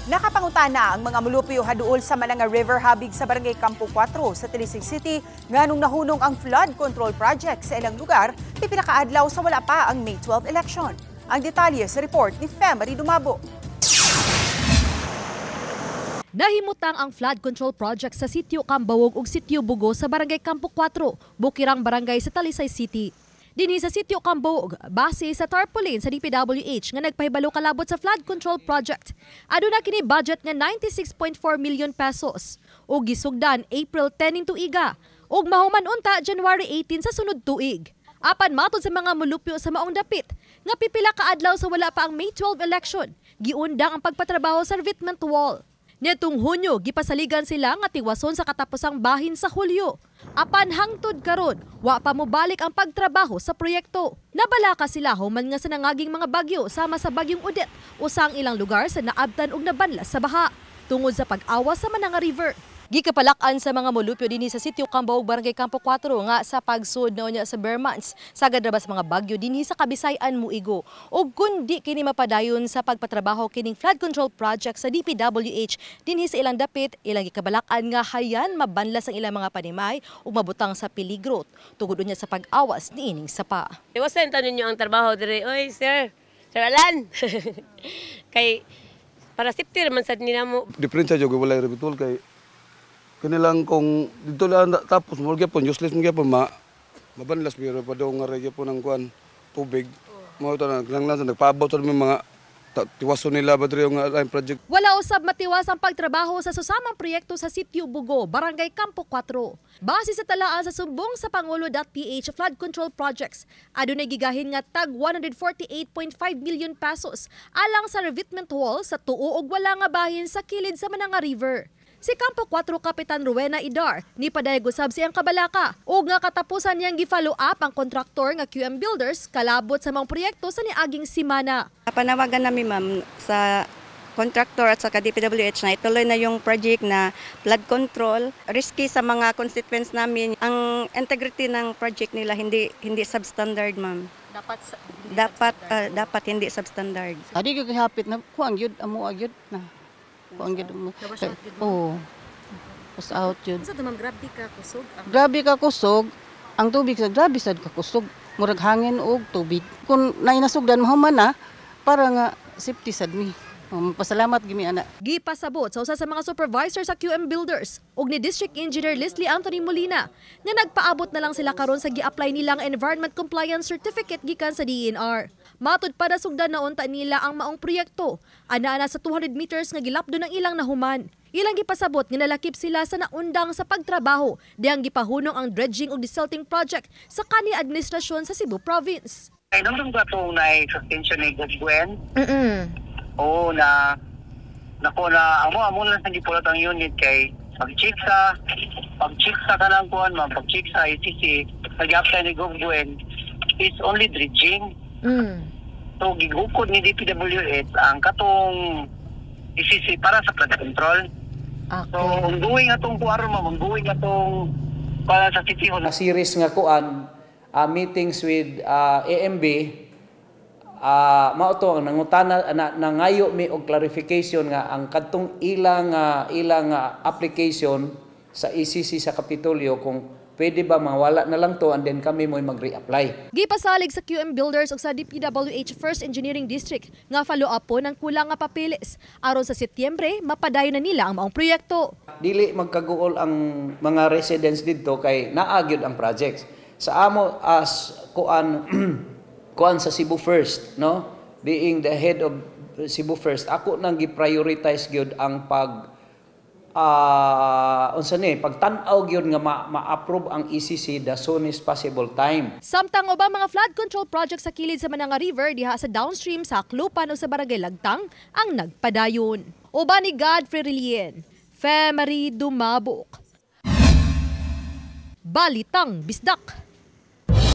Nakapangutana ang mga mulupyo haduol sa Mananga River habig sa Barangay Campo 4 sa Talisay City nganong nahunong ang flood control project sa ilang lugar pipila ka adlaw sa wala pa ang May 12 election. Ang detalye sa report ni Femary Dumabo. Nahimutang ang flood control project sa Sitio Cambawog ug Sitio Bugo sa Barangay Campo 4, Bukirang Barangay sa Talisay City. Dinhi sa Sitio Cambawog, base sa tarpaulin sa DPWH nga nagpahibalo kalabot sa flood control project. Aduna kini budget nga 96.4 million pesos ug gisugdan April 10 ning tuiga ug mahuman unta January 18 sa sunod tuig. Apan matod sa mga mulupyo sa maong dapit nga pipila ka adlaw sa wala pa ang May 12 election, giundang ang pagpatrabaho sa revetment wall. Netong Hunyo, gipasaligan sila nga tiwason sa katapusang bahin sa Hulyo. Apan hangtod karon, wa pa mobalik ang pagtrabaho sa proyekto. Nabalaka sila human nga sa nangaging mga bagyo sama sa bagyong Odette usa ang ilang lugar sa naabtan og nabanlas sa baha tungod sa pag-awas sa Mananga River. Gikapalak-an sa mga molupyo dinhi sa Sitio Cambawog, Barangay Campo 4 nga sa pagsud na unya sa ber months sagad ra ba sa mga bagyo dinhi sa Kabisayan muigo og kundi kini mapadayon sa pagpatrabaho kining flood control project sa DPWH dinhi sa ilang dapit, ilang gikabalak-an nga hayan mabanlas ang ilang mga panimay ug mabutang sa peligro tungod unya sa pag-awas niining sapa. Iwasan ta ninyo ang trabaho diri. Oy, sir. Sir Alan. Kay para safety man sad ni namo. Diferensya jud walay rebitol kay kanilang kung dito lang tapos mo gyapon useless mo gyapon ma mabanlas pero pa daw nga ra gyapon ang kuan tubig mo to na lang lang nagpaabot sa mga tiwason nila ba diri nga line project. Wala usab matiwas ang pagtrabaho sa susamang proyekto sa Sitio Bugo, Barangay Campo 4. Base sa talaan sa sumbong sa Pangulo.ph flood control projects, adunay gigahin nga tag 148.5 million pesos alang sa revetment wall sa tuo ug wala nga bahin sa kilid sa Mananga River. Si Campo 4 Kapitan Rowena Idar ni padayag usab siyang kabalaka ug nga katapusan niyang gi-follow up ang kontraktor nga QM Builders kalabot sa mga proyekto sa niaging simana. Panawagan namin, ma'am, sa contractor at sa DPWH na ituloy na yung project na flood control. Risky sa mga constituents namin. Ang integrity ng project nila hindi hindi substandard, ma'am. Dapat Dapat hindi substandard. Adi gyud hapit na kuang gyud amo gyud na. Kuang gyud amo. Oo. Was out gyud. Sa ma'am, grabe ka kusog. Grabe ka kusog. Ang tubig sa grabe sad ka kusog. Murag hangin og tubig. Kung nainasugdan mahuman na para nga safety sad mi. Pasalamat gimi ana. Gipasabot sa usa sa mga supervisor sa QM Builders ug ni District Engineer Leslie Anthony Molina nga nagpaabot na lang sila karon sa gi-apply nilang Environment Compliance Certificate gikan sa DENR. Matud pa, nasugdan na unta nila ang maong proyekto. Ana-ana sa 200 meters nga gilapdo ng ilang nahuman. Ilang gipasabot nga nalakip sila sa naundang sa pagtrabaho dihang gipahunong ang dredging ug desilting project sa kani administrasyon sa Cebu Province. Ay, nung ba itong na-suspension ni Gwen? Oo, na nako na amo amo lang sa gipulot ang unit kay pag-check sa kanang kuan, ma'am, pag-check sa ECC nag-apply ni Gwen is only dredging. So gigukod ni DPWH ang katong ECC para sa flood control. So ongoing atong kuan, ma'am, ongoing atong para sa City Hall. A series nga kuan meetings with AMB, mao to ang nangutana na, nangayo mi og clarification nga ang kadtong ilang application sa ECC sa Kapitolyo kung pwede ba mawala na lang to and then kami mo'y mag-reapply. Gipasalig sa QM Builders ug sa DPWH First Engineering District nga follow up po ng kulang nga papeles aron sa Setyembre mapadayon na nila ang maong proyekto. Dili magkaguol ang mga residents didto kay naa gyud ang projects. Sa amo as kuan kuan sa Cebu First, no? Being the head of Cebu First, ako nang gi-prioritize gyud ang pag unsa ni pagtan-aw gyud nga ma-approve ang ECC the soonest possible time. Samtang ubang mga flood control project sa kilid sa Mananga River diha sa downstream sa Aklupan o sa Barangay Lagtang ang nagpadayon. Uban ni Godfrey Relien, Femary Dumabok. Balitang Bisdak.